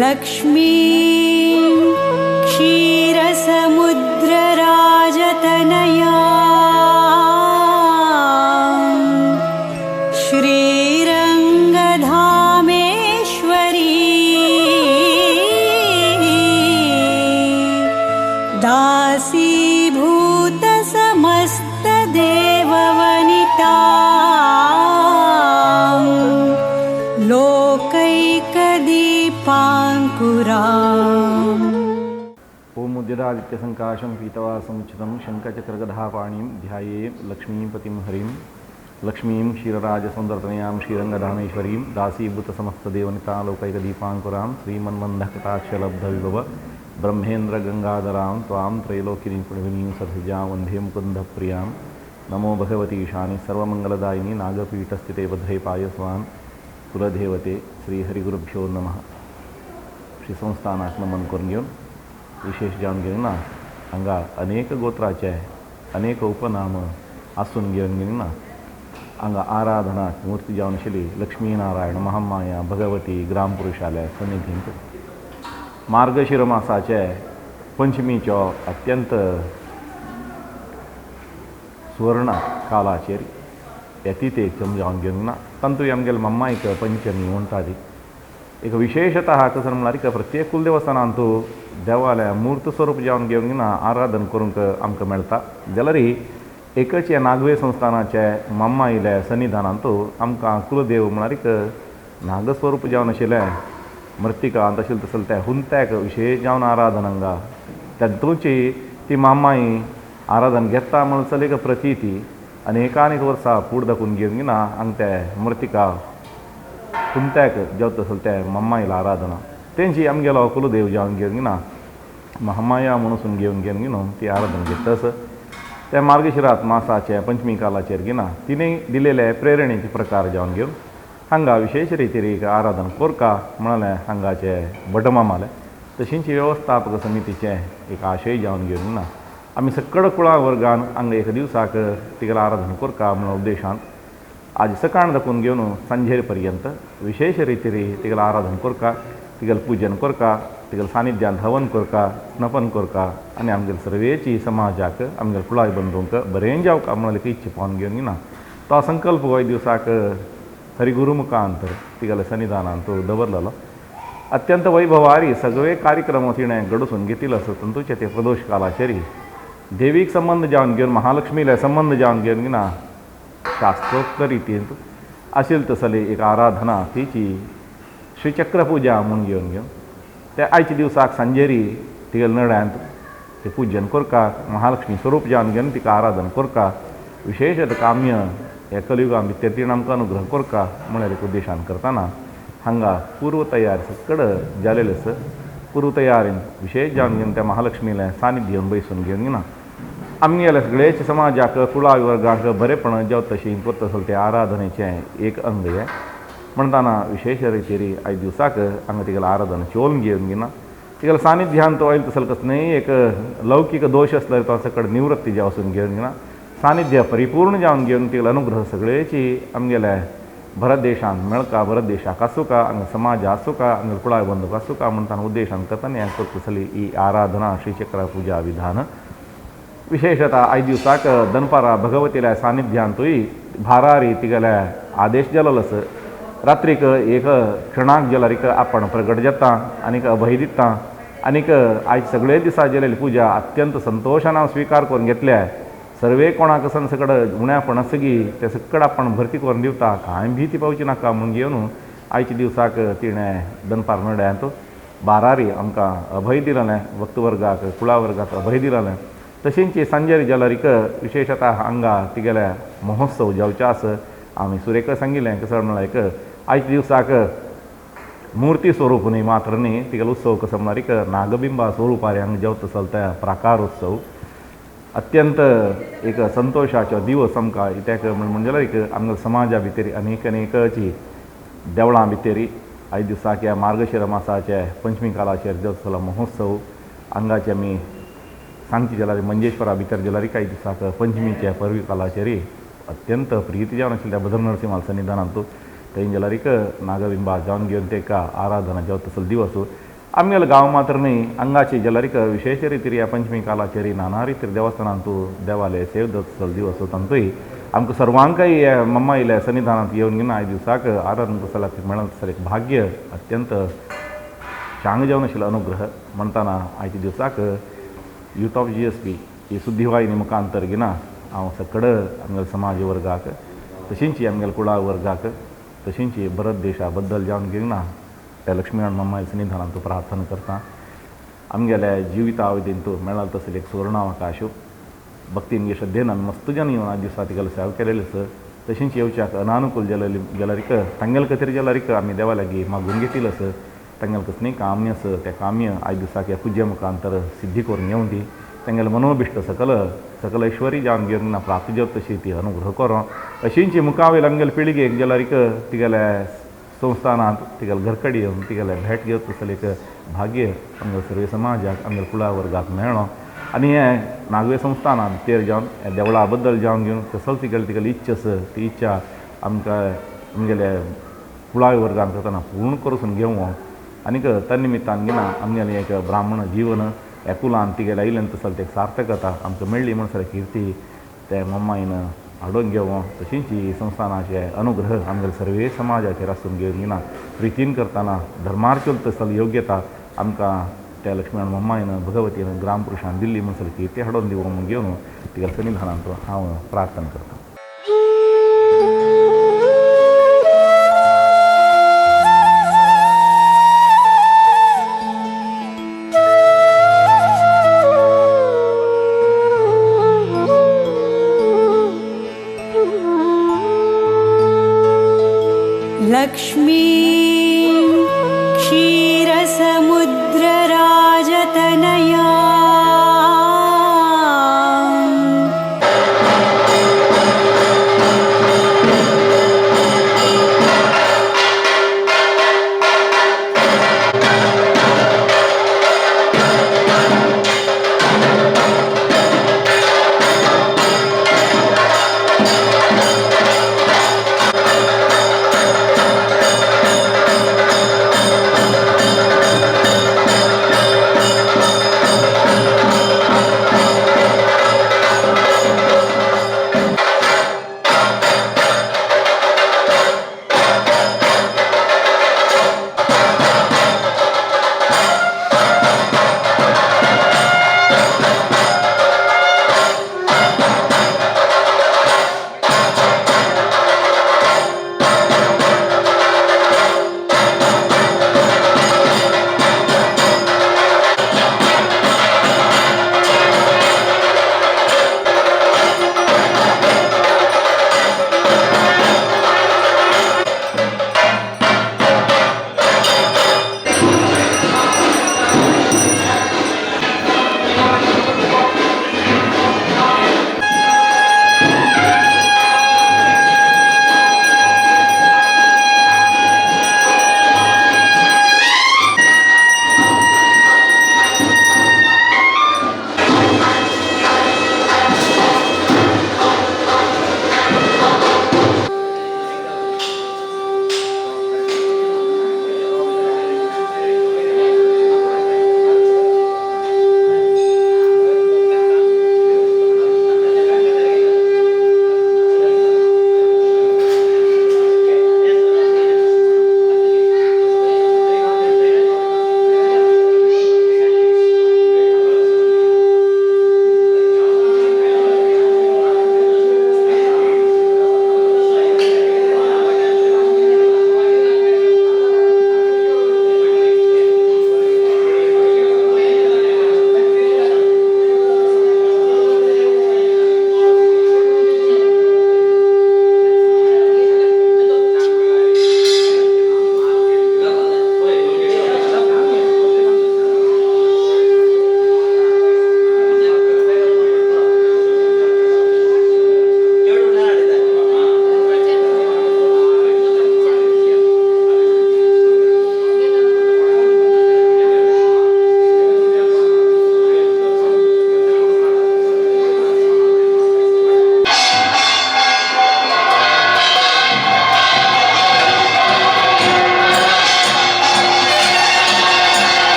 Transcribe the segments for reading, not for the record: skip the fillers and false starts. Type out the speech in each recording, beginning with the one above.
Lakshmi क्षीरसमुद्रराजतनया श्रीरङ्गधामेश्वरी दासीभूतसमस्तदेववनिता Om उद्यदादित्य संकाशं पीतवासमुचितं शंखचक्रगदापाणिं ध्याये लक्ष्मीपतिं हरिं लक्ष्मीं क्षीरराजसौन्दर्तनयां श्रीरङ्गधामेश्वरीं दासीभूतसमस्तदेवनितां लोकैकदीपाङ्कुरां श्रीमन्मन्धकटाक्षलब्धविभव ब्रह्मेन्द्रगङ्गाधरां त्वां त्रैलोक्यनिपुणिं सधृजां वन्दे मुकुन्दप्रियां नमो भगवती ईशानि सर्वमङ्गलदायिनी नागपीठस्थिते भद्रे पायस्वान् कुलदेवते श्रीहरिगुरुभ्यो नमः। श्री संस्थानाक नमन करून घेवन विशेष जावन घेवन ना हांगा अनेक गोत्राचे अनेक उपनाम आसून घेवन घेवन ना हांगा आराधना मूर्ती जावन आशिल्ली लक्ष्मीनारायण महामाया भगवती ग्रामपुरुषाले सन्निधींत मार्गशीर मासाचे पंचमीचो अत्यंत सुवर्ण कालाचेर यतितेक जावन घेवन ना तांतूय आमगेले मम्मायक पंचमी म्हणटा ती एक विशेषतः कसं म्हळ्यार प्रत्येक कुलदेवस्थानांतू देवालय मूर्त स्वरूप जावन घेवन ना आराधन करूंक आमकां मेळटा जाल्यार एकच ह्या नागवे संस्थानाचे मम्माईले सन्निधानांतू आमकां कुलदेव म्हळ्यार एक नागस्वरूप जावन आशिल्लें मृत्तिका आशिल्लें तसलें तें हुंत्याक विशेष जावन आराधन हांगा तातूंची ती मामाई आराधन घेता म्हणसर एक प्रतीती अनेकानेक वर्सां फूड दाखोवन घेवन ना हांगा ते मृत्तिका हुंत्याक जेवता तसलें तें मम्माईला आराधना तेंची आमगेलो कुलदेव जावन घेवन ना महामाया म्हणून घेवन घेवन घेवन ती आराधना घेता त्या मार्गशिरात मासाचे पंचमी कालाचेर घेना तिणें दिलेले प्रेरणेचे प्रकार जावन घेवन हांगा विशेष रितीर एक आराधन कोरका म्हळ्यार हांगाचे भटमामाले तशींच वेवस्थापक समितीचें एक आशय जावन घेवन ना आमी सकड कुळा वर्गान हांगा एक दिवसाक तिगेलें आराधन कोरका म्हणून उद्देशान आज सकाळ दाखोवन घेवन सांजेर पर्यंत विशेष रितीर तिगेलें आराधन कोरका, तिगेलें पूजन कोरका, तिगेलें सानिध्यान हवन कोरका, स्नपन कोरका आनी आमगेले सर्वेची समाजाक आमगेले कुळाय बंधूंक बरें जावका म्हणून एक इच्छा पावन घेवन ना तो संकल्प होय दिवसाक हरिगुरुमुखांतर तिगेले सन्निधानान तो दवरलेलो अत्यंत वैभवारी सगळे कार्यक्रम तिणें घडसून घेतिल्लो आसा तातूंचे ते प्रदोश कालाचेर देवीक संबंद जावन घेवन महालक्ष्मीले संबंद जावन घेवन ना शास्त्रोक्त रितीन आशिल्ली तसली एक आराधना तिची श्रीचक्रपुजा म्हूण घेवन घेवन ते आयच्या दिवसाक सांजेरी तिगेले नड्यांत ते पूजन करका महालक्ष्मी स्वरूप जावन घेवन तिका आराधन करका विशेष काम्य ह्या कलियुगा भितर तिणें आमकां अनुग्रह करका म्हळ्यार एक उद्देशान करतना हांगा पूर्व तयार सकड जालेलें आसा पूर्व तयारीन विशेष जावन घेवन त्या महालक्ष्मीलें सानिध्य घेवन बैसून घेवन ना आमगेले सगळेच समाजाक कुळावी वर्गाक बरेपण जेवता तशी करता आसलें तें आराधनेचें एक अंग हें म्हणटाना विशेष रितीर आयज दिवसाक हांगा तिगेलें आराधना चोवन घेवन घेना तिगेलें सानिध्यान तो आयल तसलो कसलेय एक लौकीक दोश आसल्यार तो सकड निवृत्ती जावसून घेवन घेना सानिध्य परिपूर्ण जावन घेवन तिगेलो अनुग्रह सगळेची आमगेले भरत देशान मेळका भरत देशाक आसूं का हांगा समाज आसूं का हांगा कुळाय बंधूक आसूं का म्हणटाना उद्देशान करतना हें करता तसली ही आराधना श्रीचक्र पुजा विधान विशेषतः आयज दिवसाक दनपारा भगवतील्या सानिध्यांतूय भारारी तिगेले आदेश जालोलो आसा रात्रीक एक क्षणाक जाल्यार आपण प्रगट जाता आनीक अभय दिता आनीक आयज सगळे दिसा जालेली पुजा अत्यंत संतोशान हांव स्विकार करून घेतल्या सर्वे कोणाक आसा सकड उण्यापण आसा गी ते सकड आपण भरती करून दिवता कांय भीती पावची नाका म्हूण घेवन आयच्या दिवसाक तिणें दनपार नड्यांत बारारी आमकां अभय दिलेलें भक्तवर्गाक कुळावर्गाक अभय दिलेलें तशेंच सांजेर जाल्यार विशेषतः हांगा तिगेले महोत्सव जावचे आसा आमी सुरेक सांगिल्लें कसो म्हणल्यार एक आयच्या दिवसाक मूर्ती स्वरूप न्ही मात्र न्ही तिगेलो उत्सव कसो म्हणल्यार एक नागबिंबा स्वरुपार हांगा जेवता चलता प्राकार उत्सव अत्यंत एक संतोषाचो दिवस आमकां कित्याक म्हणजे एक आमगे समाजा भितर अनेक अनेकची देवळां भितरी आयज दिसाक ह्या मार्गशीर मासाचे पंचमी कालाचेर देवसलो महोत्सव हांगाचे आमी सांगची जाल्यार मंजेश्वरा भितर जाल्यार कांय दिसाक पंचमीच्या परवी कालाचेर अत्यंत प्रिती जावन आशिल्ल्या भद्र नरसिंहा सन्निधानांत थंय जाल्यारीक नागबिंबा जावन घेवन तेका आराधना जावं तसलो दिवस आमगेलो गांव मात्र न्हय हांगाची जाल्यारीक विशेश रितीर ह्या पंचमी कालाचेर नाना रितीर देवस्थानांतू देवाले सेव तसलो दिवस तांतूय आमकां सर्वांकय मम्माईल्या सन्निधानांत येवन घेवन आयज दिवसाक आराधना करतल्याक मेळत तसलें एक भाग्य अत्यंत चांग जावन आशिल्लो अनुग्रह म्हणटाना आयच्या दिवसाक यूथ ऑफ GSP ही सुद्दिवाहिनी मुखांतर घेना हांव सकड आमगेल्या समाज वर्गाक तशींच आमगेल्या कुळा वर्गाक तशींच भरत देशा बद्दल जावन घेना त्या लक्ष्मीनारायण मम्माई सन्निधानांत प्रार्थना करता. आमगेल्या जिवितावधींत मेळत तसलें एक सुवर्णावकाश भक्तीन श्रद्धेन आमी मस्त जन येवन आयज दिसा तिगेलो सेवा केलेली आसा. तशींच येवच्याक अनानुकूल जाल्यारीक तांगेले खातीर जाल्यारीक आमी देवा लागीं मागून घेतिल्लें आसा. तांगेलें कसलीय काम्य आसा त्या काम्य आयज दिसाक ह्या पुजे मुखांतर सिद्धी करून येवं दी. तांगेलें मनोभिश्ट सकल सकल ऐश्वरी जावन घेवन प्राप्त जावं तशी ती अनुग्रह करो. अशींच मुखावेल आमगेले पिळगेक जाल्यारीक तिगेल्या संस्थानांत तिगेले घरकडेन येवन तिगेले भेट घेवन तसलें एक भाग्य आमगेल्या सर्व समाजाक आमगेल्या कुळा वर्गाक मेळ्ळो. आनी हें नागवे संस्थानांत तेर जावन ह्या देवळा बद्दल जावन घेवन कसलो तिगेली तिगेली इच्छा आसा ती इच्छा आमकां आमगेल्या कुळावी वर्गान करतना पूर्ण करून घेवं. आनीक त्या निमित्तान घेना आमगेलें एक ब्राह्मण जीवन ह्या कुलान तिगेलें आयिल्ल्यान तसलें तें सार्थकता आमकां मेळ्ळी म्हण सगळें किर्ती ते मम्माईन हाडून घेवं. तशींच ही संस्थानाचे अनुग्रह आमगेले सर्वे समाजाचेर आसून घेवन घेना प्रितीन करतना धर्मार चलता तसली योग्यता आमकां त्या लक्ष्मीनारायण मम्माईन भगवतीन ग्रामपुरुषान दिल्ली म्हण सगळें किर्ती हाडून दिवं म्हूण घेवन तिगेल्या सन्निधानांत हांव प्रार्थना करतां. लक्ष्मी क्षीरसमुद्रराजतनया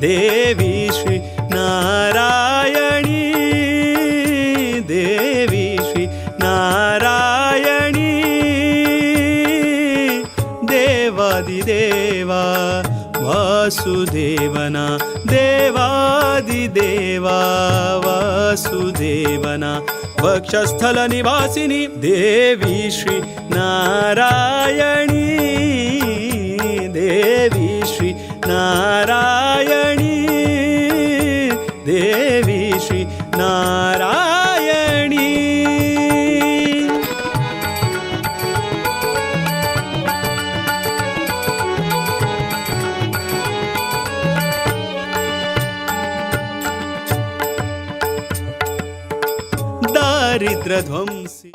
देवी श्री नारायणी देवी श्री नारायणी देवादिदेवा वासुदेवना देवादिदेवा वासुदेवना वक्षस्थल निवासिनी देवी श्री नारायणी देवी श्री नारायणी देवी श्री नारायणी। दारिद्र्यध्वंसी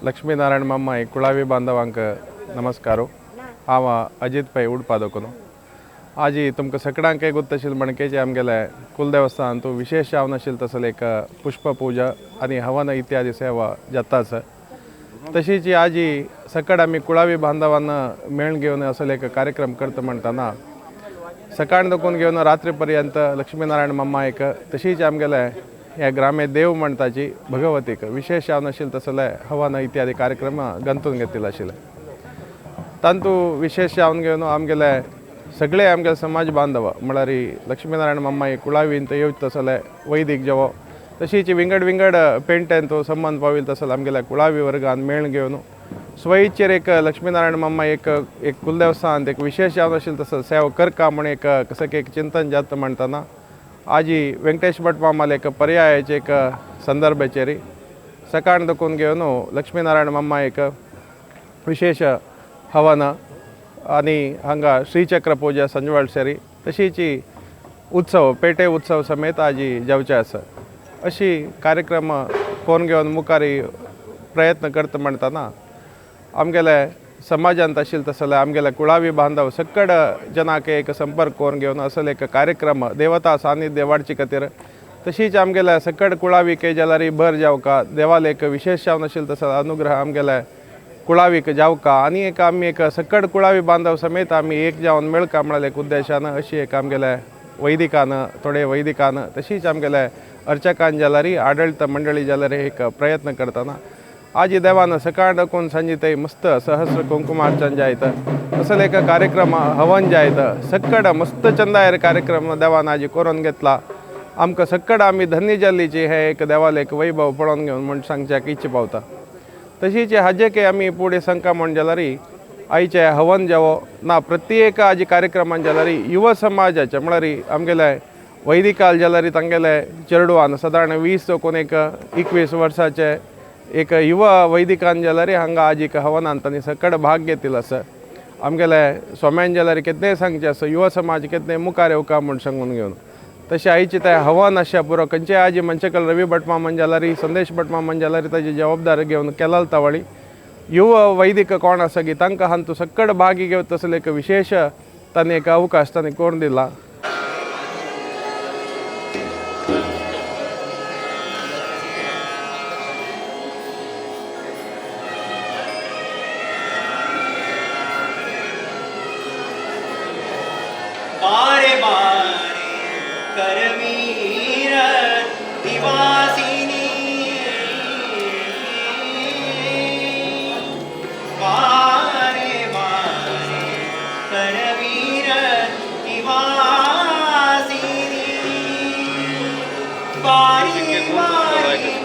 लक्ष्मीनारायण मामाई कुळावी बांधवांक नमस्कार। हांव अजित पै उडपादोकनो। आजी तुमकां सगळ्यांक गुत्त आशिल्लें म्हणकेचे आमगेले कुलदेवस्थान तूं विशेष जावन आशिल्लें तसलें एक पुष्पपूजा आनी हवन इत्यादी सेवा जाता आसा। तशीच आजी सकळ आमी कुळावी बांधवांना मेळ घेवन असले एक कार्यक्रम करता म्हणटना सकाळ दकून घेवन रात्री पर्यंत लक्ष्मीनारायण मामाईक तशीच आमगेले ह्या ग्रामे देव म्हणटाची भगवतीक विशेष जावन आशिल्लें तसले हवन इत्यादी कार्यक्रम गंतून घेतिल्ले आशिल्ले। तांतू विशेष जावन घेवन आमगेले सगळे आमगेले समाज बांधव म्हळ्यार लक्ष्मीनारायण मामाई कुळावींत येवचे तसले वैदिक जेवो तशीच विंगड विंगड पेंट्यांत संबंद पाविल्ले तसले आमगेल्या कुळावी वर्गान मेळ घेवन स्वइच्छेर एक लक्ष्मीनारायण मामा एक एक कुलदेवस्थानांत एक विशेष जावन आशिल्लें तसो सेवा करका म्हूण एक कसं एक चिंतन जाता म्हणटना आजी वेंकटेश भट मामाले एक पर्यायाचे एक संदर्भाचेर सकाळ दकून घेवन लक्ष्मीनारायण मामा एक विशेष हवन आनी हांगा श्रीचक्र पूजा संजवाळसरी तशीच उत्सव पेटे उत्सव समेत आजी जावचे आसा। अशी कार्यक्रम कोण घेवन मुखारी प्रयत्न करता म्हणटना आमगेले समाजांत आशिल्ले तसले आमगेले कुळावी बांधव सकड जनाक एक संपर्क करून घेवन असले एक कार्यक्रम देवता सानिध्य वाडचे खातीर तशीच आमगेले सकड कुळावी के जाल्यार भर जावका देवाले एक विशेष जावन आशिल्ले तसो अनुग्रह आमगेले कुळावीक जावका आनी एक आमी एक सकड कुळावी बांधव समेत आमी एक जावन मेळका म्हळ्यार एक उद्देशान अशी एक आमगेले वैदिकान थोडे वैदिकान तशीच आमगेले अर्चकान जाल्यार आडळीत मंडळी जाल्यार एक प्रयत्न करतना आज देवान सकाळ दाखोवन सांजे ते मस्त सहस्र कुंकुमार्चन जायत असले एक कार्यक्रम हवन जायत सक्कड मस्त चंदायर कार्यक्रम देवान आज करून घेतला. आमकां सक्कड आमी धन्य जाल्लीची हे एक देवाले एक वैभव पळोवन घेवन म्हूण सांगच्याक इच्छा पावता. तशीच हाजे आमी फुडें संका म्हण जाल्यार आयचे हवन जावो ना प्रत्येक आज कार्यक्रमान जाल्यार युवा समाजाचे म्हळ्यार आमगेले वैदिकाल जाल्यार तांगेले चेडवान सादारण 20 कोण एक 21 वर्साचे एक युवा वैदिकान जाल्यार हांगा आज एक हवनान तांणी सकड भाग घेतिल्लो आसा. आमगेले स्वाम्यान जाल्यार कितेंय सांगचें आसा युवा समाज कितें मुखार येवका म्हूण सांगून घेवन तशें आयचे ते हवन आशा पुरो खंयचे आज मंचकल रवी भटमामन जाल्यार संदेश भटमामन जाल्यार ताजी जबाबदारी घेवन केलाल तावळी युवा वैदिक कोण आसा की तांकां हांतू सकड भागी घेवन तसले एक विशेष तांणी एक अवकाश तांणी करून दिला. बारे बारे करवीर दिवासिनी बारे बारे करवीर दिवासिनी बारी बारी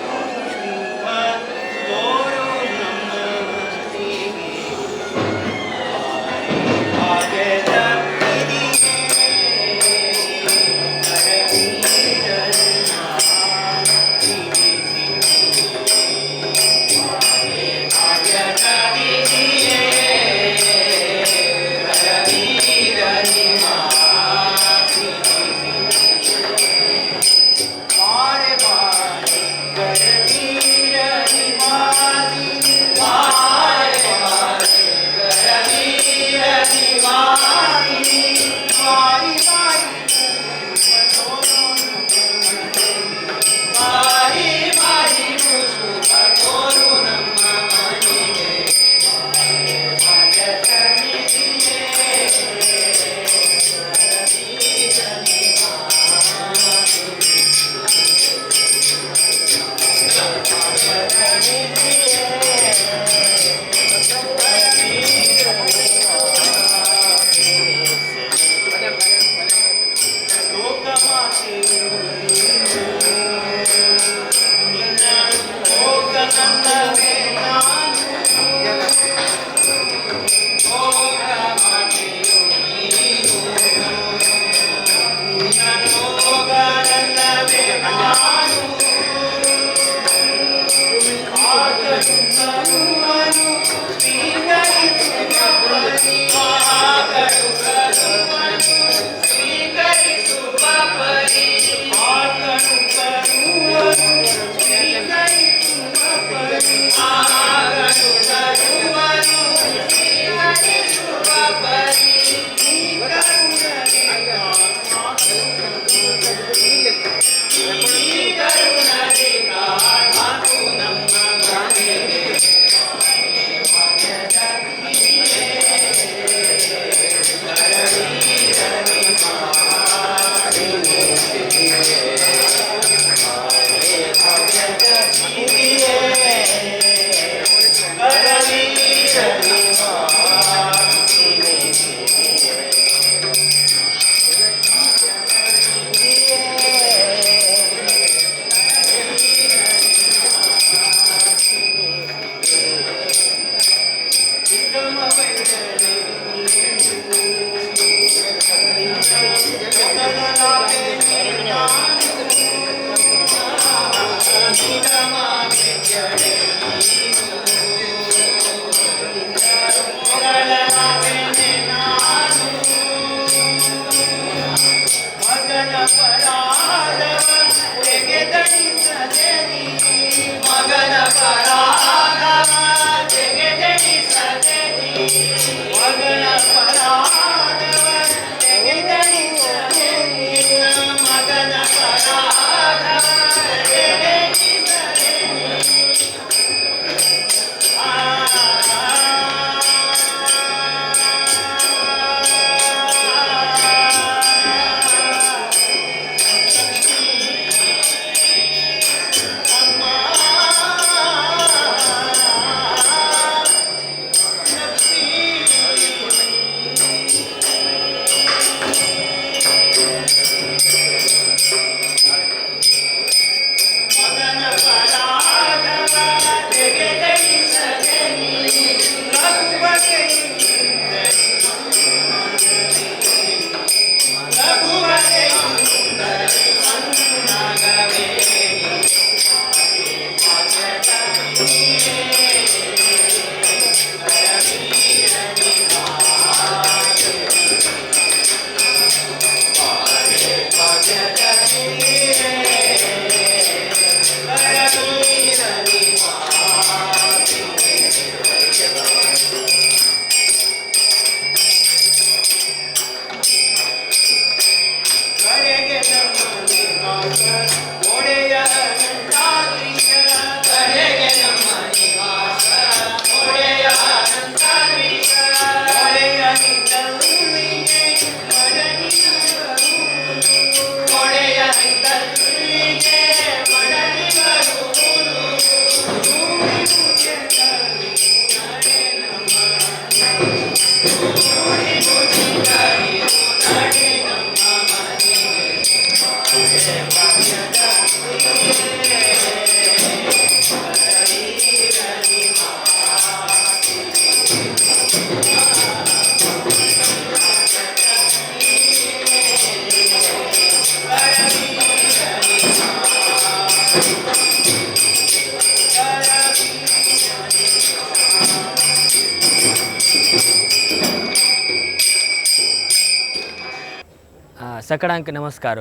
सकडांक नमस्कार.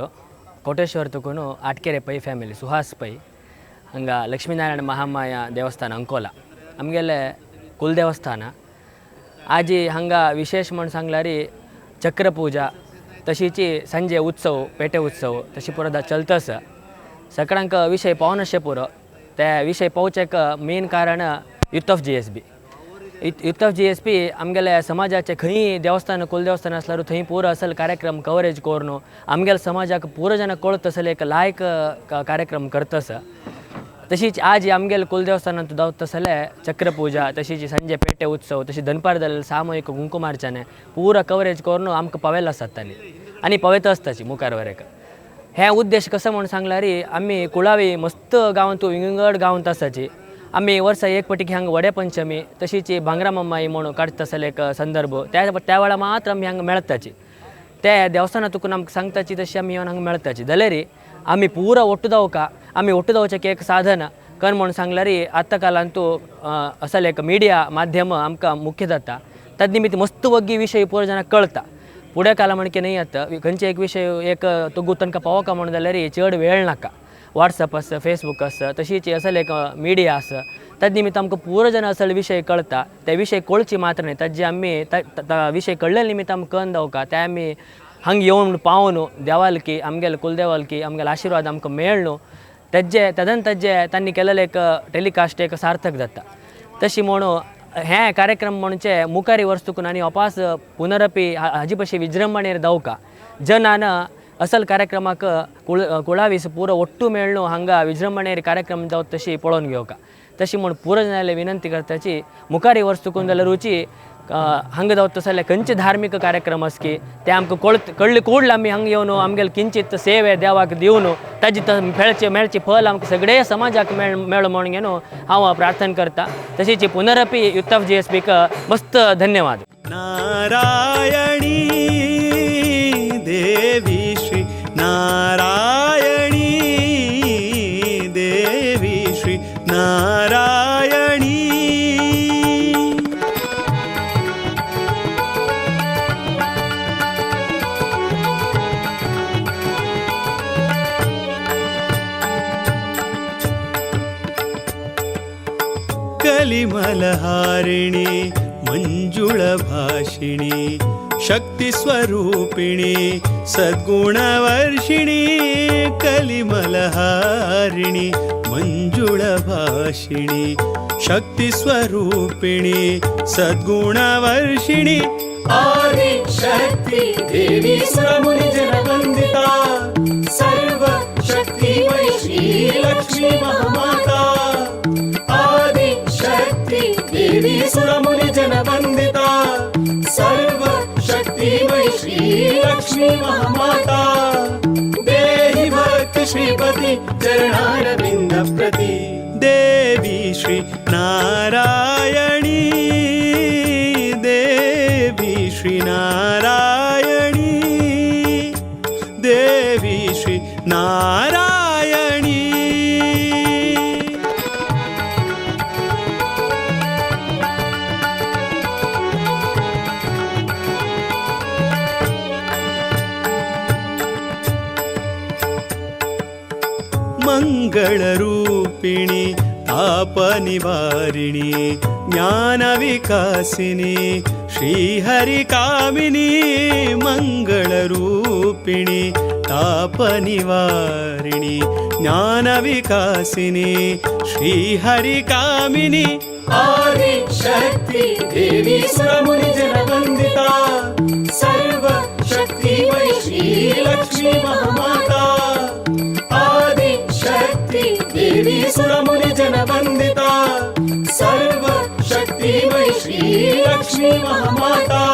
कोटेश्वर तुकून आटकेरे पै फ्यामिली सुहास पै हांगा लक्ष्मीनारायण महामाया देवस्थान अंकोला आमगेले कुलदेवस्थान. आजी हांगा विशेष म्हण सांगल्यार चक्रपूजा तशीची संजे उत्सव पेटे उत्सव तशी पुरो चलता आसा. सकडांक विशय पावनाशे पुरो ते विशय पावचेक मेन कारण youth of G S B. Youth of G S P आमगेले समाजाचे खंय देवस्थान कुलदेवस्थान आसल्यार थंय पुरो असल कार्यक्रम कवरेज करून आमगेले समाजाक पुरो जाणां कळत असल एक लायक कार्यक्रम करता आसा. तशीच आज आमगेले कुलदेवस्थानांत जावता आसले चक्रपूजा तशीच संजे पेटे उत्सव तशी दनपार जाल्ले सामूहिक कुंकुमार्चने पुरो कवरेज करून आमकां पावेल आसात तांणी आनी पावयता आसताची मुखार वरेक. हे उद्देश कसो म्हूण सांगल्यार आमी कुळावी मस्त गांवांत विंगड गांवांत आसाची. आमी वर्सा एक पटी हांगा वडे पंचमी तशीच भांगरा मम्माई म्हणून काडटा आसले एक संदर्भ त्या त्या वेळार मात्र आमी हांगा मेळटाची. ते देवस्थानां तुकून आमकां सांगताची तशी आमी येवन हांगा मेळटाची. जाल्यार आमी पुरो ಒಟ್ಟು जावका आमी ಒಟ್ಟು जावचें एक साधन कन म्हूण सांगल्यार आतां कालांत असले एक मिडिया माध्यम आमकां मुख्य जाता. तद निमित्त मस्त वग्गी विशय पुरो जाणांक कळटा. फुडें काला म्हणके न्हय आतां खंयचे एक विशय एक तुगू तांकां पावोका म्हणून जाल्यार चड वेळ नाका. वॉट्सअप आसा फेसबूक आसा तशीच असल एक मिडिया आसा तद निमित्त आमकां पुरो जाणां असल विशय कळटा. ते विशय कळची मात्र न्हय ताजे आमी विशय कळ्ळे निमित्त आमकां कन जावका ते आमी हांगा येवन पावून देवालकी आमगेले कुलदेवालकी आमगेले आशिर्वाद आमकां मेळ्ळो तेजे तदन तेजे तांणी केलेलें एक टेलिकास्ट एक सार्थक जाता. तशी म्हणून हे कार्यक्रम म्हणचे मुखारी वर्स तुकून आनी अपास पुनरपी हाजी भशेन विजृंभणेर जावका जनान असल कार्यक्रमाक कुळावीस पुरो ಒಟ್ಟು मेळ्ळो हांगा विजृंभणेर कार्यक्रम जावत तशी पळोवन घेवका. तशी म्हूण पुरो जाणांले विनंती करताची मुखारी वर्स तुकून जाल्यार रुची हांगा जावत जाल्यार खंयचे धार्मीक कार्यक्रम आसकी ते आमकां कळ्ळे कोडले आमी हांगा येवन आमगेले किंचित सेवे देवाक दिवन ताजी मेळचे मेळचे फल आमकां सगळे समाजाक मेळो म्हणून घेवन हांव प्रार्थना करता. तशीच पुनरपी युथ ऑफ जी एस पीक मस्त धन्यवाद. नारायणी देवी श्री नारायणी देवी श्री नारायणी. कलिमलहारिणी मंजुळभाषिणी शक्तिस्वरूपिणी सद्गुणवर्षिणी. कलिमलहारिणी मंजुळभाषिणी शक्तिस्वरूपिणी सद्गुणवर्षिणी. आदिशक्ति देवी सुरमुनिजनवन्दिता सर्वशक्तिमयी श्रीलक्ष्मी महामाता. आदिशक्ति देवी सुरमुनिजनवन्दिता सर्वशक्तिमयी श्रीलक्ष्मी महामाता. देहि भक्ति श्रीपति चरणारविन्द प्रति देवी श्री नारायणी देवी श्री नारायणी देवी श्री नारायणी. मङ्गलरूपिणी तापनिवारिणी ज्ञानविकासिनी श्रीहरिकामिनी मङ्गलरूपिणी तापनिवारिणी ज्ञानविकासिनी श्रीहरिकामिनी आदिशक्ति देवी सुरमुनिजनवन्दिता सर्वशक्तिमयी श्रीलक्ष्मी महामाता आदिशक्ति देवी सुरमुनिजनवन्दिता सर्वशक्तिमयी श्रीलक्ष्मी महामाता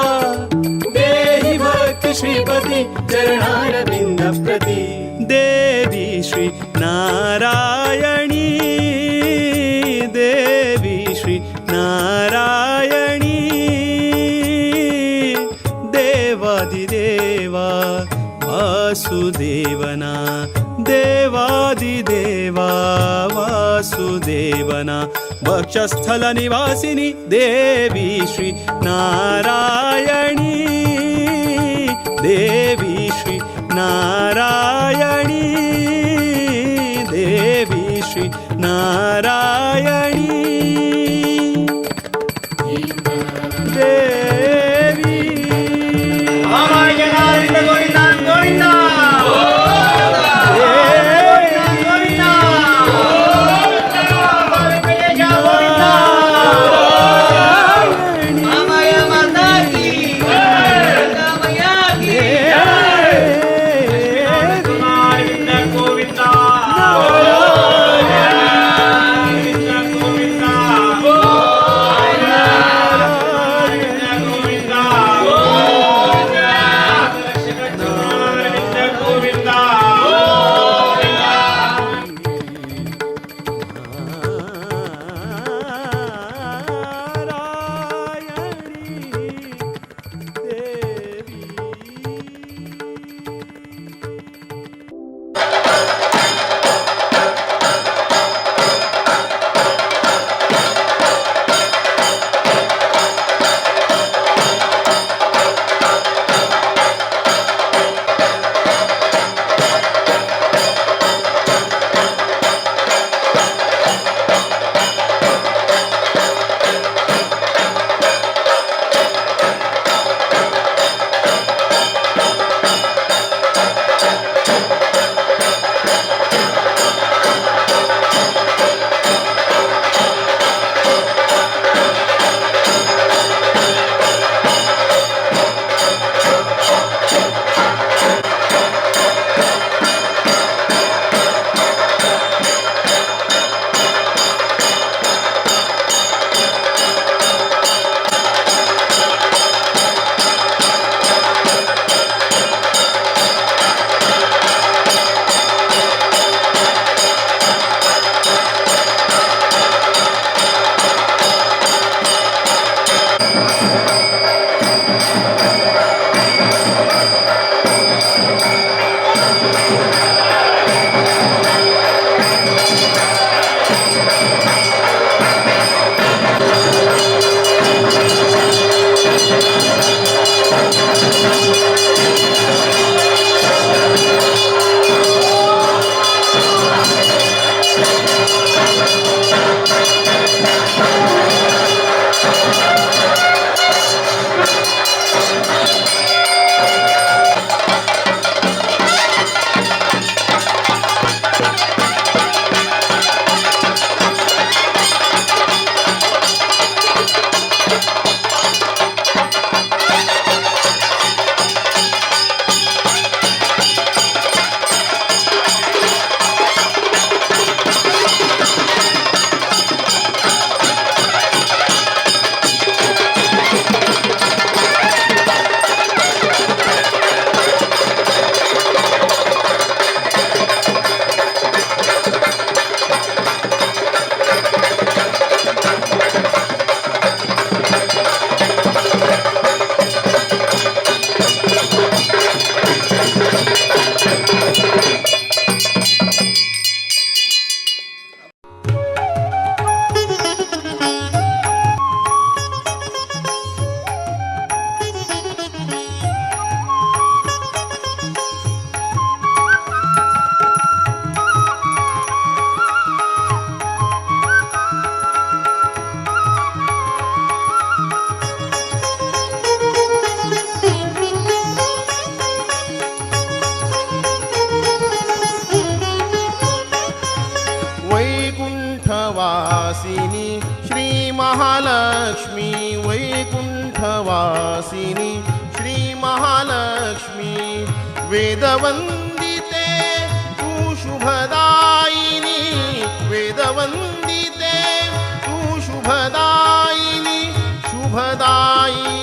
देहि भक्ति श्रीपति चरणारविन्द प्रति देवी श्री नारायणी देवी श्री नारायणी देवादिदेवा वासुदेवना देवादिदेवा वासुदेवना वक्षस्थलनिवासिनी देवी श्री नारायणी देवी श्री नारायणी देवी श्री नारायणी देवी गोविंदा गोविंदा गोविंदा गोविंदा माया माता की माया की गोविंदा गोविंदा गोविंदा। वैकुण्ठवासिनी श्री महालक्ष्मी वैकुण्ठवासिनी श्री महालक्ष्मी वेदवन्दिते तू शुभदायिनी वेदवन्दिते तू शुभदायिनी शुभदायिनी।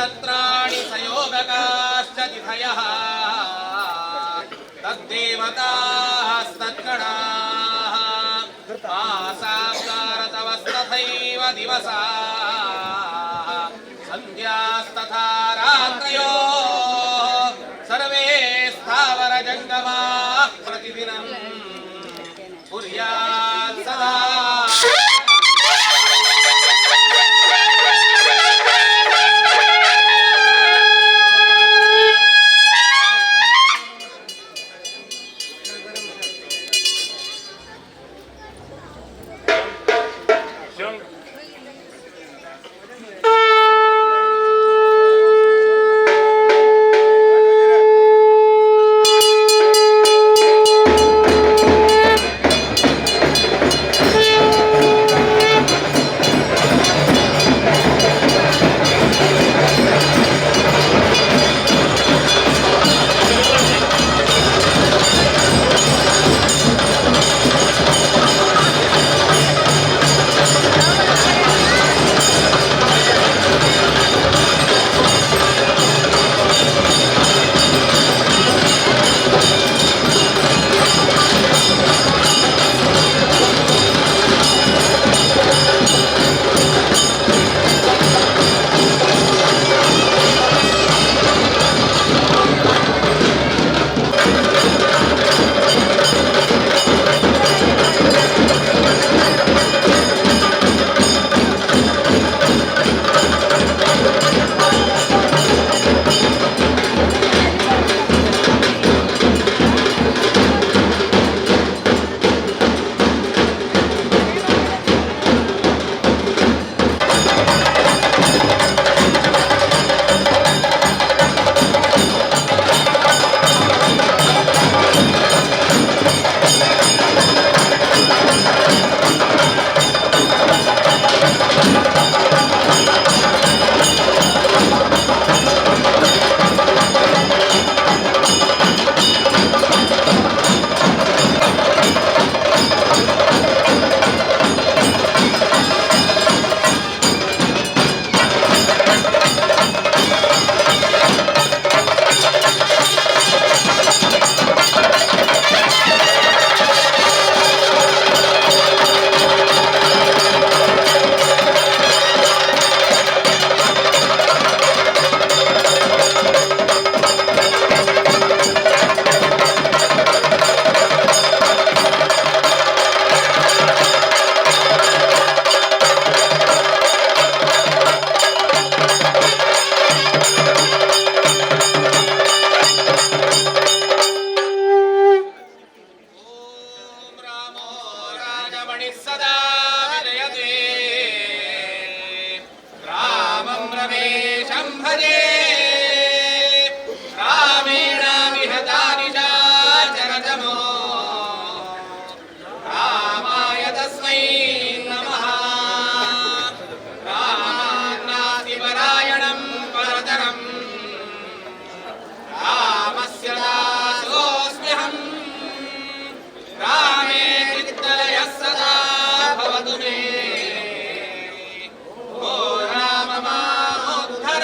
नक्षत्राणि सयोगकाश्च तिथयः तद्देवतास्तद्गणाः मासाब्दारतवस्तथैव दिवसाः सन्ध्यास्तथा रात्रयो सर्वे स्थावरजङ्गमाः प्रतिदिनं कुर्यात् सदा। सदा विजयते रामं रमेशं भजे रामेण विहता निशाचरचमो रामाय तस्मै नमः। रामान्नातिपरायणं परतरं रामस्य दासोऽस्म्यहम्। रामे चित्तलयः सदा भवतु मे। ओ राम मामुद्धर।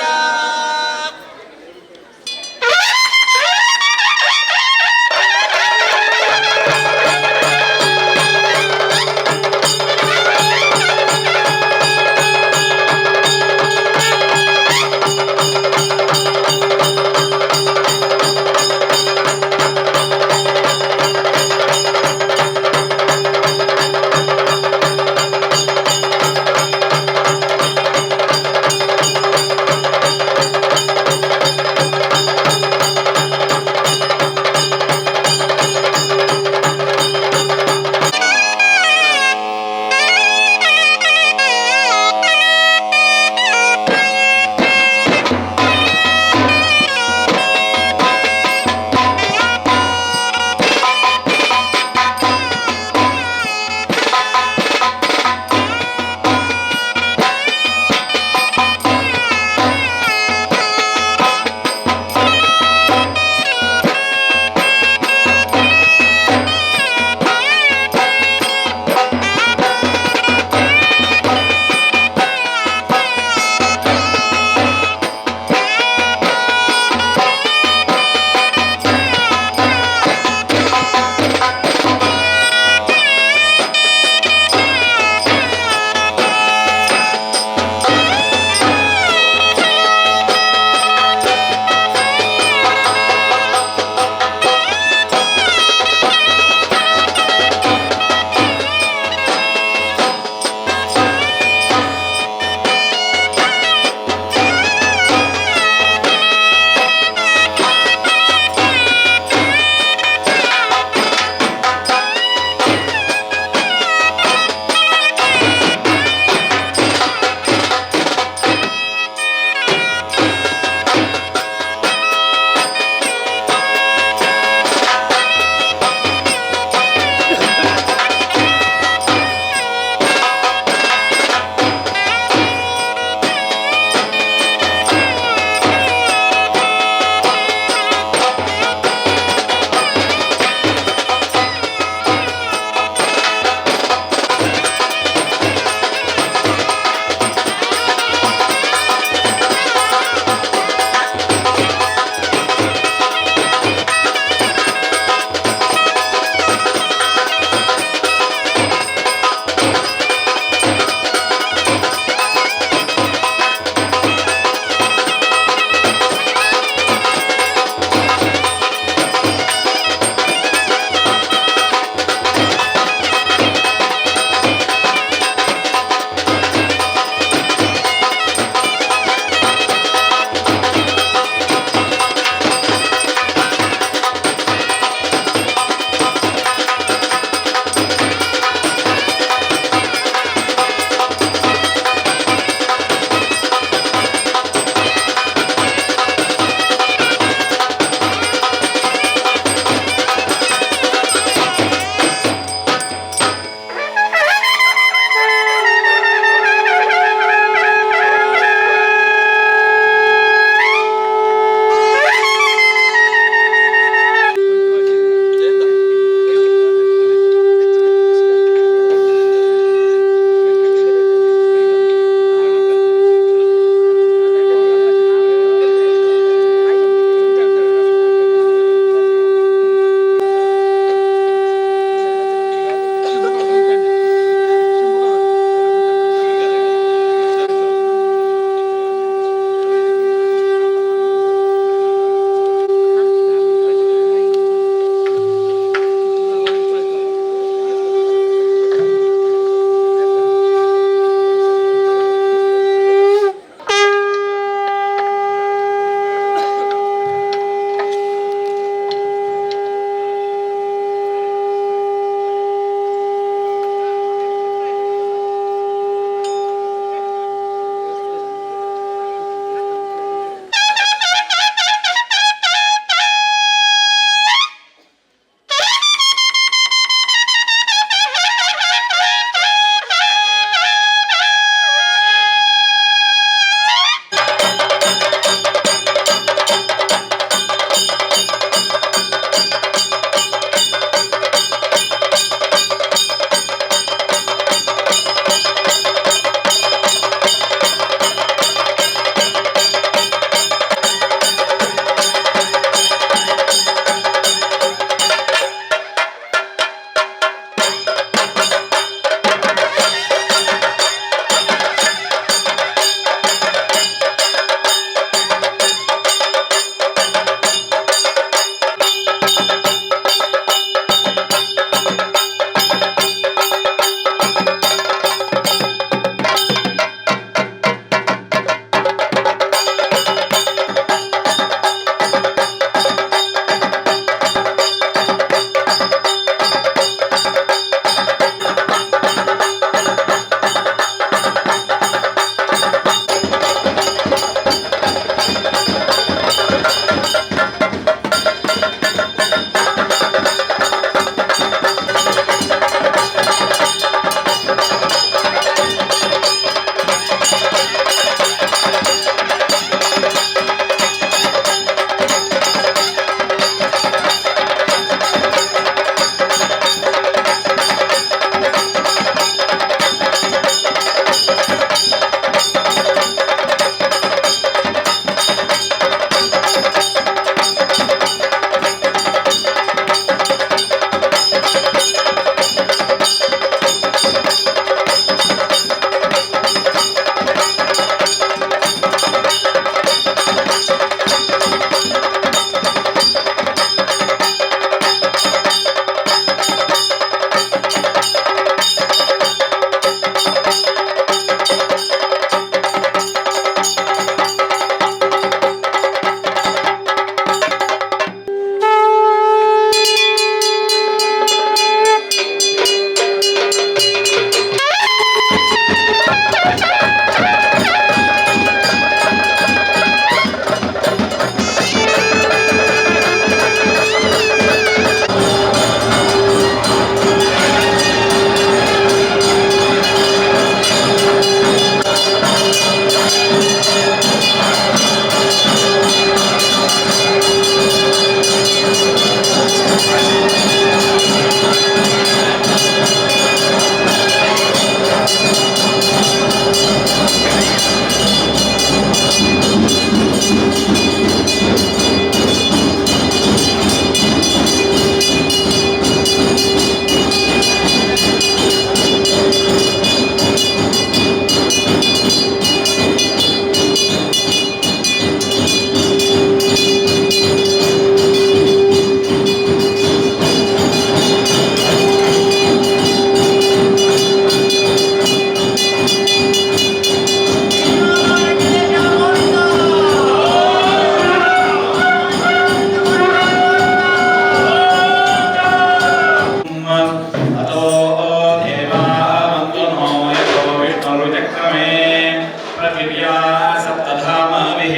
सप्तधामभिः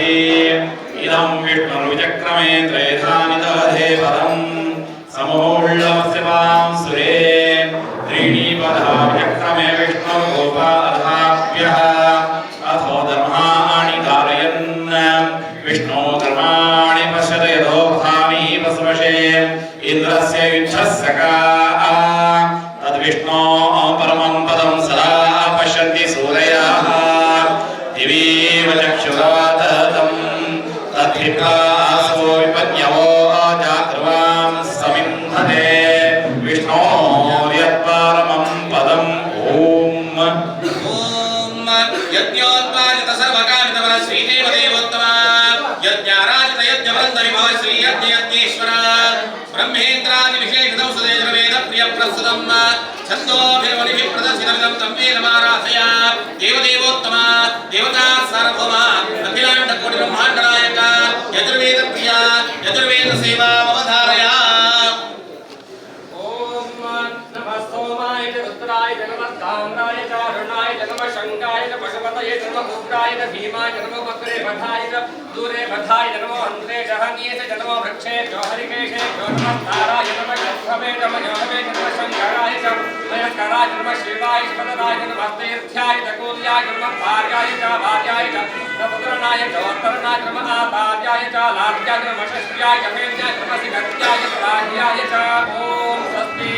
इदं विष्णुर्विचक्रमे त्रेधा निदधे पदं समोल्लवस्य वांसुरे त्रीणि पदा विचक्रमे विष्णुर्गोपाधाभ्यः अथो धर्माणि धारयन् विष्णो धर्माणि पश्यत यथोक्तानि वसवशे इन्द्रस्य युच्छस्य का तद्विष्णो परमं पदं सदा पश्यन्ति सूरयाः दिवीव चक्षुराततं तद्धिप्रासो विपन्यवो जागृवां समिन्धते विष्णोर्यत्परमं पदम् ॐ ॐ यज्ञोत्पादित सर्वकामितवर श्रीदेवदेवोत्तम यज्ञाराजित यज्ञवृन्द विभव श्री यज्ञ यज्ञेश्वर ब्रह्मेन्द्रादि विशेषितं सुदेजवेद प्रिय प्रस्तुतं छन्दोभिर्वनिभिः प्रदर्शितमिदं तं वेदमाराधय देवदेवोत्तम देवता सार्वभौम अखिलाण्ड कोटि ब्रह्माण्ड नायक यजुर्वेद प्रिय यजुर्वेद सेवा ममधारय। नमः सोमाय च रुद्राय च नमः ताम्राय च अरुणाय च नमः शङ्काय च पशुपतये च नमः उग्राय च भीमाय च नमः वक्रे वधाय च दूरे वधाय च नमो हन्त्रे च हन्ये च नमो वृक्षे च हरिकेशे च नमः ताराय नमः शम्भवे नमः योगवे च नमः शङ्कराय च मयस्कराय च नमः शिवाय च पदराय च नमः तीर्थ्याय च कूल्याय च नमः भार्याय च भार्याय च नवतरणाय च उत्तरणाय च नमः आतार्याय च लार्याय च नमः शस्त्र्याय च हेम्याय च नमः सिगत्याय च प्राह्याय च ॐ स्वस्ति।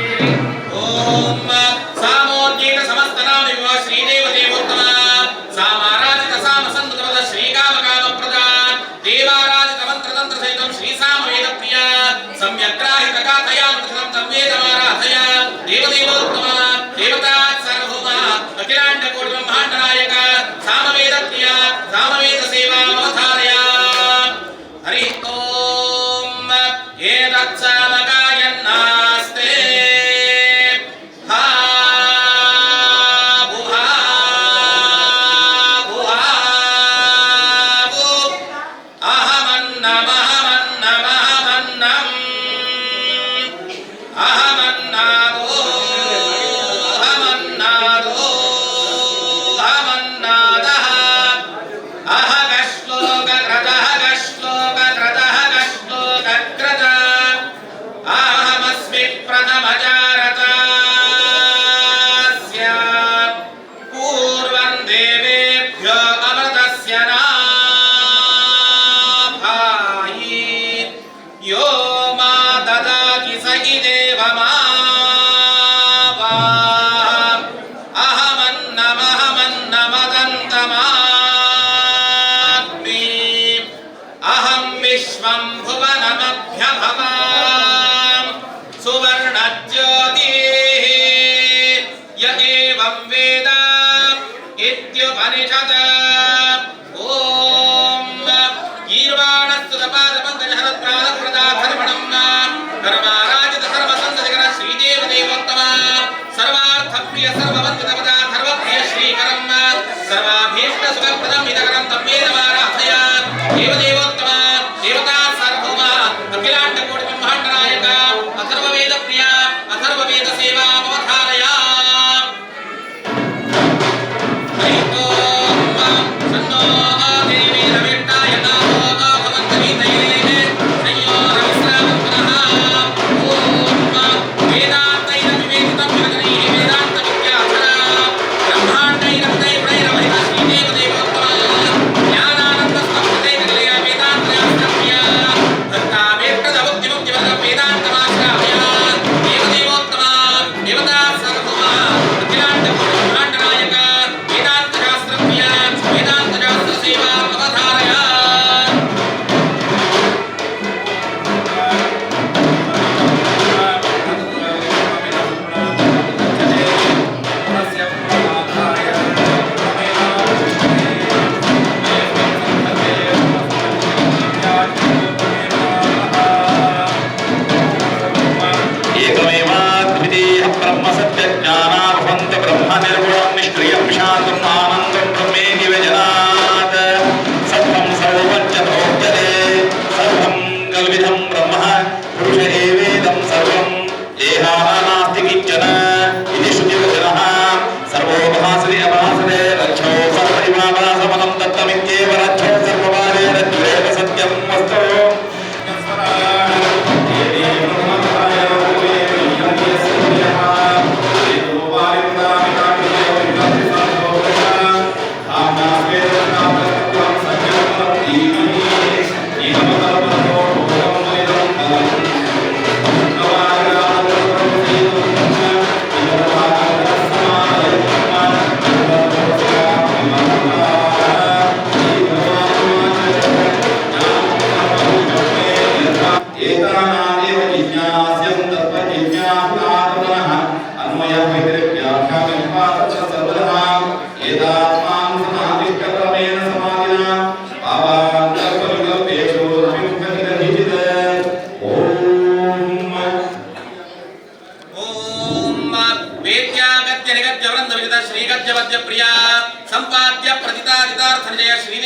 ॐ सामोद्गीत समस्तनाम विभव श्रीदेव देवोत्तम सामाराजित सामसंतपद श्रीकामकामप्रदा देवाराजित मन्त्रतन्त्र सहितं श्रीसामवेद प्रिया सम्यग्राहित गाथयामृतं तं वेदमाराधय देवदेवोत्तम देवता सार्वभौम अखिलाण्ड कोटि ब्रह्माण्ड नायक सामवेद प्रिया सामवेद सेवा ममधारय। हरि ॐ एतत्सामगायन्नास्ते हा भुहा भुहा भु अहमन्नमहमन्नमहमन्नम् अहमन्नादो अहमन्नादो अहमन्नादः अहगश्लोककृतः गश्लोककृतः गश्लोककृत अहमस्मि प्रथमजारतस्य पूर्वं देवेभ्यो अमृतस्य नाभायि यो मा ददाति स हि देवमावाह अहमन्नमहमन्नमदन्तमात्मि अहं विश्वं भुवनमभ्यभवाम् सुवर्णज्योतिः य एवं वेद इत्युपनिषत्। ॐ गीर्वाणस्तुतपादपङ्कजहरत्प्रादप्रदाधर्मणं कर्माराजित सर्वसन्ततिकर श्रीदेवदेवोत्तम सर्वार्थप्रिय सर्ववन्दितपदा धर्मप्रिय श्रीकरं सर्वाभीष्टसुखप्रदं हितकरं तं वेदमाराधय देवदेवोत्तम देवता सार्वभौम अखिलाण्ड कोटि ब्रह्माण्ड नायक अथर्ववेद प्रिय अथर्ववेद सेवा ममधारय। हरि ओम सन्नो देवी रविष्टाय नामो भवन्तु वीतये संयोरविश्रामं पुनः। ॐ वेदान्तैरविवेचितं विवचनैः वेदान्तविद्याधरा ब्रह्माण्डैरक्तैर्वैरवहितः श्रीदेवदेवोत्तम ज्ञान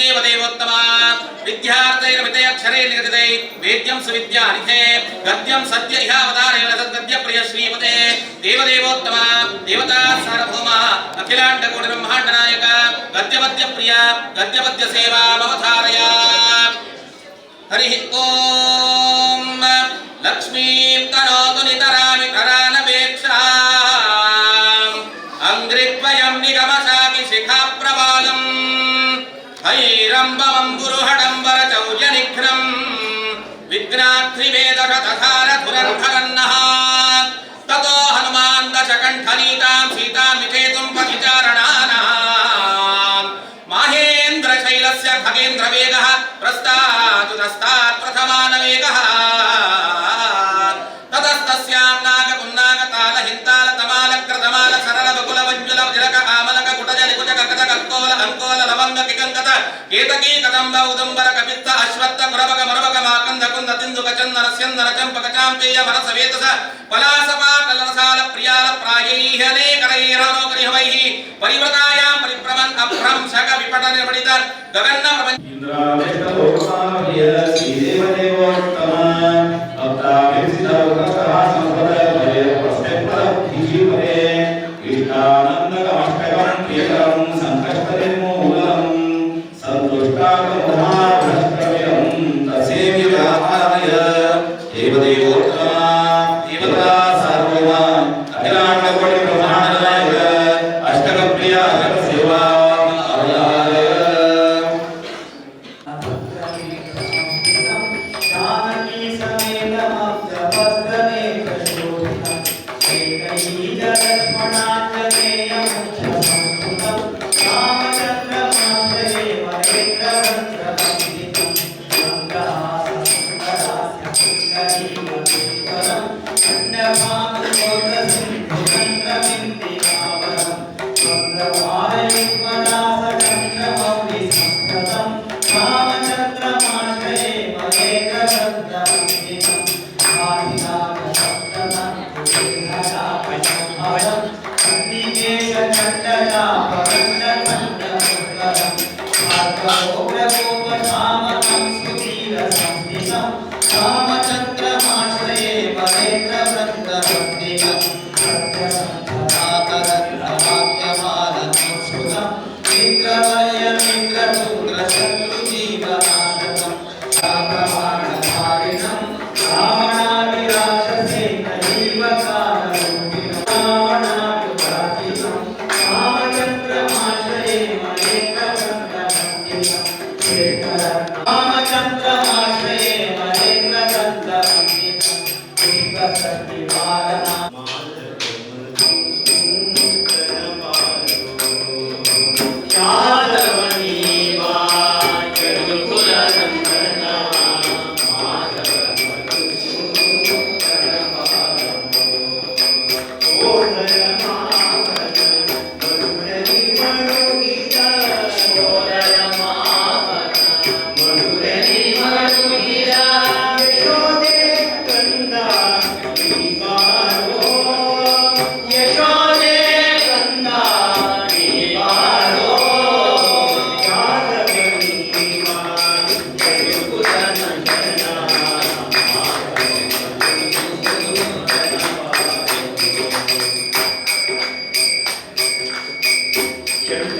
देवदेवोत्तम विद्यार्थैरमितैरक्षरैर् निगदितै वेद्यं सुविद्यानिधे गद्यं सद्य इहावतारेण सद्गद्य प्रिय श्रीपते देवदेवोत्तम देवता सार्वभौम अखिलाण्डकोटि ब्रह्माण्डनायक गद्यपद्य प्रिय गद्यपद्य सेवा मवधारय। हरिः ॐ लक्ष्मीं तनोतु नितरामि तरानपेक्षाम् अङ्घ्रिद्वयं निगमशाकि शिखाप्रवालम् हैरम्बमम्बुरुहडम्बरचौर्यनिघ्नम् विघ्नाध्रिवेदशतधारधुरन्धरन्नः ततो हनुमान् दशकण्ठनीतां सीतां विचेतुं पथिचारणानां माहेन्द्रशैलस्य खगेन्द्रवेगः प्रस्तात् प्रथमानवेगः ततस्तस्यां नागपुन्नागताल हिन्ताल तमाल क्रतमाल सरल बकुल वज्जुल जिलक आमलक कुटज लिकुजक कटक अंकोल अंकोल लवंग किकंकत केतकी कदम्ब उदुम्बर कपित्त अश्वत्थ कुरबक मरबक माकंद कुंद तिंदुक चंदन स्यंदन चंपक चांपेय वरसवेतस पलासपाटलरसाल प्रियाल प्रायैः अनेकरैरनोकरिहवैः परिव्रतायां परिभ्रमन् अभ्रंशक विपट निर्मणित गगन्न प्रपञ्च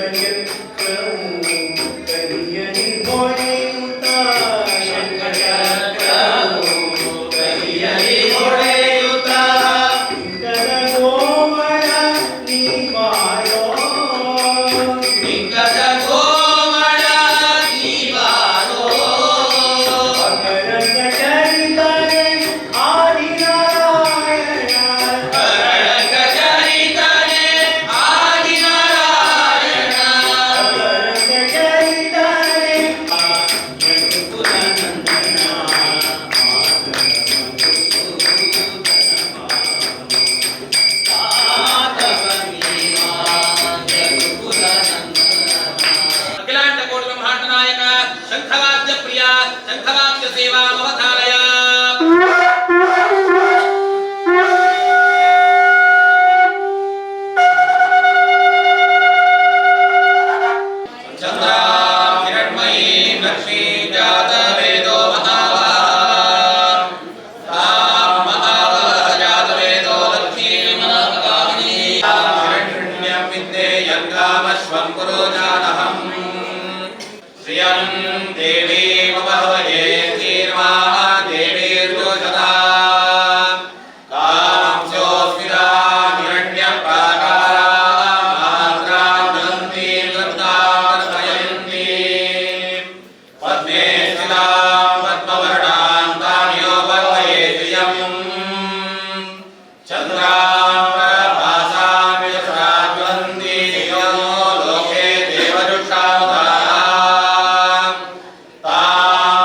Thank you. श्रियं देवीमुपहवये श्रीर्मा देवीर्योषदा कांस्योऽस्मिता हिरण्यप्राकारा मात्रा ज्वलन्ती कृतार्थयन्ती पद्मे स्थितां पद्मवर्णां तामियोपहवये श्रियम् चन्द्रां प्रभासां यशसा ज्वलन्ती धियो लोके देवजुषामुदारां तां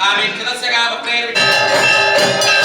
कामेक्षितस्य कामप्रेर्विष्ट।